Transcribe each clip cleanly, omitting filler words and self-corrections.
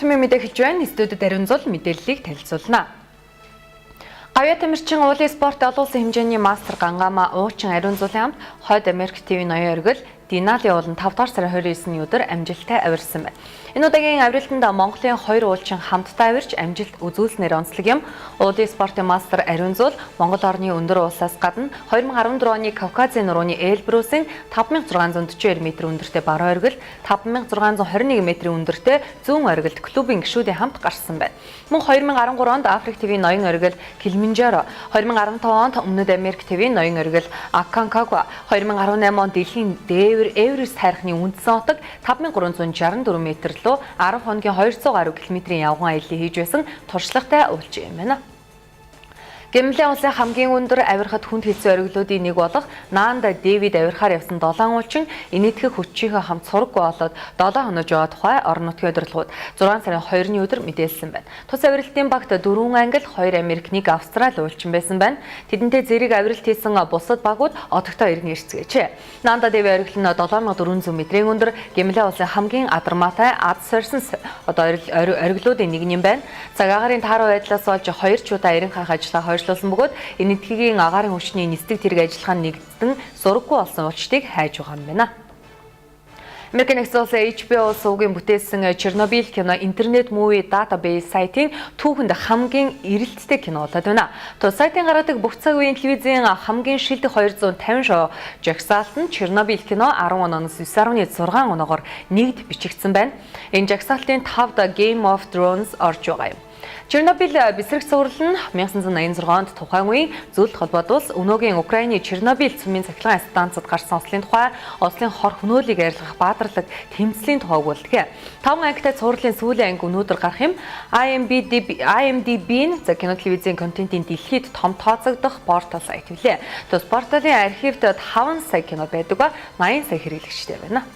Өдөр тутмын мэдээ хэлж байна. Студид Ариунзул мэдээллийг танилцуулна. Гавьяа Тамирчин уулын спорт олон улсын хэмжээний мастер Гангаама уучин Ариунзуулын хамт Хойд Америк ТV ноён оргил Динали ууланд 5 дугаар сарын 29-ний өдөр амжилттай авирсан байна. Энэ удаагийн авиралтанд Монголын хоёр уулчин хамтдаа авирч амжилт үзүүлснээр онцлог юм. Уулын спортын мастер Ариунзуул Монгол орны өндөр уулсаас гадна 2014 оны Кавказын нурууны Эльбрусын 5642 м өндөртэй баруун оргил, 5621 м өндөртэй зүүн оргилд клубын гишүүдийн хамт гарсан байна. Мөн 2013 онд Африк ТV ноён оргил Килиманжаро, 2015 онд Өмнөд Америк ТV ноён оргил Аконкагуа, 2018 онд дэлхийн дээвэр Эверест хайрхны үндсэн отог 5364 м руу 10 хоногийн 200 гаруй километрийн явган аяллыг хийж байсан туршлагатай уулчин юм байна. Гималайн улсын хамгийн өндөр авирахад хүнд хэцүү оргилуудын нэг болох Нанда Дэвид авирахаар явсан долоон уулчин Энэтхэг хүчийнхээ хамт сураггүй болоод 7 хонож яваа тухай орон нутгийн удирдлагууд 6 сарын 2-ны өдөр мэдээлсэн байна. Тус авиралтын багт 4 Англи, 2 Америк, 1 Австрали уулчин байсан байна. Тэдэнтэй зэрэг авиралт хийсэн бусад багууд отогтоо иргэн ирцгээжээ. Нанда Дэви оргил нь 7400 метрийн өндөр Гималай улсын хамгийн адармаатай ад сорьсон одоо оргилуудын нэг юм байна. Цаг агаарын тааруу байдлаас болж хоёр ч удаа эрен хаах ажиллагаа хойшлуулсан бөгөөд Энэтхэгийн агаарын хүчний нисдэг тэрэг ажиллагаа нь нэгдсэн сураггүй болсон уулчдыг хайж байгаа юм байна. Америк нэгдсэн улсын HBO сувгийн бүтээсэн Чернобыль кино Internet Movie Database сайтын түүхэнд хамгийн эрэлттэй кино болоод байна. Тус сайтын гаргадаг бүх цаг үеийн телевизийн хамгийн шилдэг 250 шоу жагсаалт нь Чернобыль кино 10 оноос 9.6 оноогоор нэгд бичигдсэн байна. Энэ жагсаалтын 5-д Game of Thrones орж байгаа юм. Чернобыль бэсрэг цуврал нь 1986 онд тухайн үеийн зөвлөлт холбоот улс өнөөгийн Украины Чернобыль цөмийн цахилгаан станцад гарсан ослын тухай, ослын хор хөнөөлийг арилгах баатарлаг тэмцлийн тухай өгүүлдэг. Таван ангитай цувралын сүүлийн анги өнөөдөр гарах юм. IMDb нь за кино телевизийн контентын дэлхийд том тооцогдох портал сайт билээ. Тус порталын архивд 5 сая кино байдаг ба 80 сая хэрэглэгчтэй байна.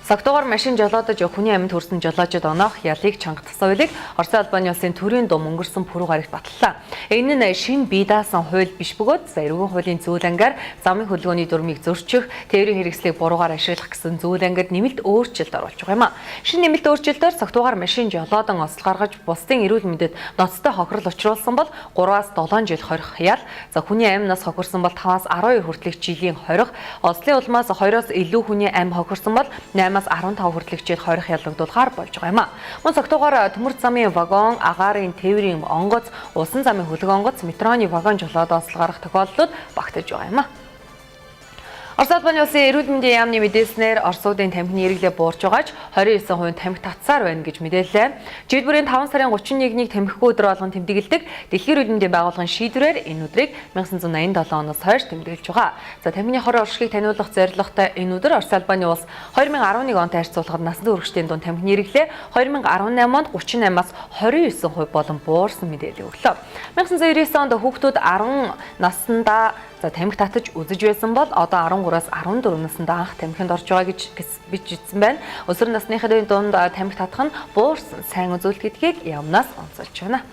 Согтуугаар машин жолоодож хүний амьд хүрсэн жолоочид оноох ялыг чангатгасан хуулийг Оросын албаны улсын төрийн дум өнгөрсөн пүрэв гарагт баталлаа. Энэ нь шинэ бие даасан хууль биш бөгөөд за эргэн хуулийн зүйл ангаар замын хөдөлгөөний дүрмийг зөрчих, тээврийн хэрэгслийг буруугаар ашиглах гэсэн зүйл ангид нэмэлт өөрчлөлт оруулж байгаа юм а. Шинэ нэмэлт өөрчлөлтөөр согтуугаар машин жолоодон осол гаргаж бусдын эрүүл мэндэд ноцтой хохирол учруулсан бол 3-аас 7 жил хорих ял, за хүний амь нас хохирсон бол 5-аас 12 хүртэлх жилийн хорих, ослын улмаас 2-оос илүү хүний амь хохирсон бол 8-аас 15 хүртэлх жил хорих яллагдуулахаар болж байгаа юм а. Мөн согтуугаар төмөр замын вагон, агаарын тээврийн онгоц, усан замын хөлөг онгоц, метроны вагон жолоодон осол гарах тохиолдлууд багтаж байгаа юм а. Орос улбаны улсын эрүүл мэндийн яамны мэдээлснээр Оросуудын тамхины хэрэглээ буурч байгаа ч 29% тамхи татсаар байна гэж мэдээллээ. Жил бүрийн 5 сарын 31-нийг тамхигүй өдөр болгон тэмдэглэдэг Дэлхийн эрүүл мэндийн байгууллагын шийдвэрээр энэ өдрийг 1987 оноос хойш тэмдэглэж байгаа. За тамхины хор оршихыг таниулах зорилготой энэ өдөр Орос улбаны улс 2011 онтой харьцуулахад насанд хүрэгчдийн дунд тамхины хэрэглээ 2018 онд 38-аас 29% болон буурсан мэдээлэл өглөө. 1999 онд хүүхдүүд 10 наснда за тамхи татаж үзэж байсан бол одоо 13-аас 14 наснд анх тамхинд орж байгаа гэж бичигдсэн байна. Өсвөр насныхны дунд тамхи татах нь буурсан сайн үзүүлэлт гэдгийг яамнаас онцолж байна.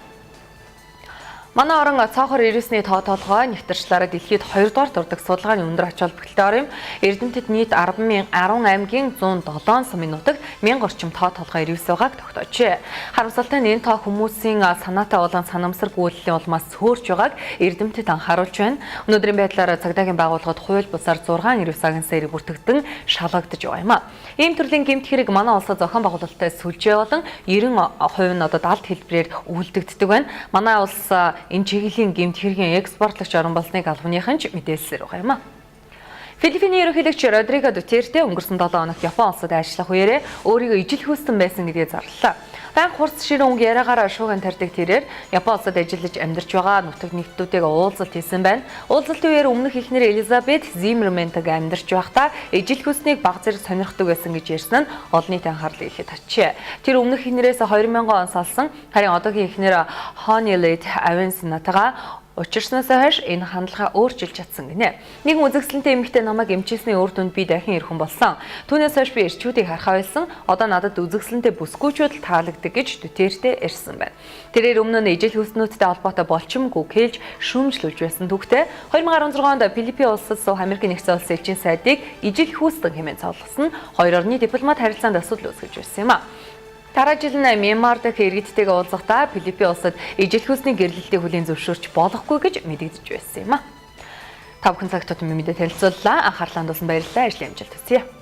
Манай орон цоохор вирусны тоо толгой нэгтэрчлаараа дэлхийд 2 дугаар дурдаг судалгааны өндөр ач холбогдолтой орон юм. Эрдэмтэд нийт 10 аймгийн 107 сумын нутагт 1000 орчим тоо толгой вирус байгааг тогтоожээ. Харамсалтай нь энэ тоо хүмүүсийн санаатай болон санамсаргүй үйлдэлийн улмаас сөөрч байгааг эрдэмтэд анхааруулж байна. Өнөөдрийн байдлаар цагдаагийн байгууллагад хууль бусаар 6 вирус агенсан хэрэг бүртгэгдэн шалгагдаж байгаа юм а. Ийм төрлийн гэмт хэрэг манай улсад зохион байгуулалттай сүлжээ болон 90% нь одоо далд хэлбэрээр үйлдэгддэг байна. Манай улс энэ чиглэлийн гэмт хэргийн экспортлогч орон болсныг албаныхан ч мэдээлсээр байгаа юм а. Филиппиний ерөнхийлөгч Родриго Дутерте өнгөрсөн 7 хоногт Япон улсад ажиллах үеэрээ өөрийгөө ижил хүйстэн байсан гэдгээ зарлалаа. Банк хурц ширүүн өнгө яриагаараа шууган тарьдаг тэрээр Япон улсад ажиллаж амьдарч байгаа нутаг нэгдлүүдийг уулзалт хийсэн байна. Уулзалтын үеэр өмнөх эхнэр Элизабет Зиммермантэйг амьдарч байхдаа ижил хүйснийг бага зэрэг сонирхдог байсан гэж ярьсан нь олон нийтийн анхаарлыг ихэд татжээ. Тэр өмнөх эхнэрээс 2000 он салсан, харин одоогийн эхнэр Хонилет Авенсинатайгаа учирсанаас хойш энэ хандлагаа өөрчилж чадсан гинэ. Нэгэн үзэсгэлэнтэй эмэгтэй намайг эмчилсэний үр дүнд би дахин эрхэн болсон. Түүнээс хойш би эрчүүдийг харахаа байсан. Одоо надад үзэсгэлэнтэй бүсгүйчүүд л таалагддаг гэж Дутерте ярьсан байна. Тэрээр өмнө нь ижил хүйснүүдтэй холбоотой болчимгүй хэлж шүүмжлүүлж байсан түүхтэй 2016 онд Филиппин улсад суух Америкийн нэгдсэн улсын элчин сайдыг ижил хүйстэн хэмээн цовлосон нь хоёр орны дипломат харилцаанд асуудал үүсгэж байсан юм а. Дараа жил нь Мьянмар дахь иргэдтэйгээ уулзахдаа Филиппин улсад ижил хүйсний гэрлэлтийг хүлээн зөвшөөрч болохгүй гэж мэдэгдэж байсан юм а. Та бүхэн цаг тутмын мэдээ танилцууллаа. Анхаарлаа хандуулсан баярлалаа. Ажлын амжилт хүсье.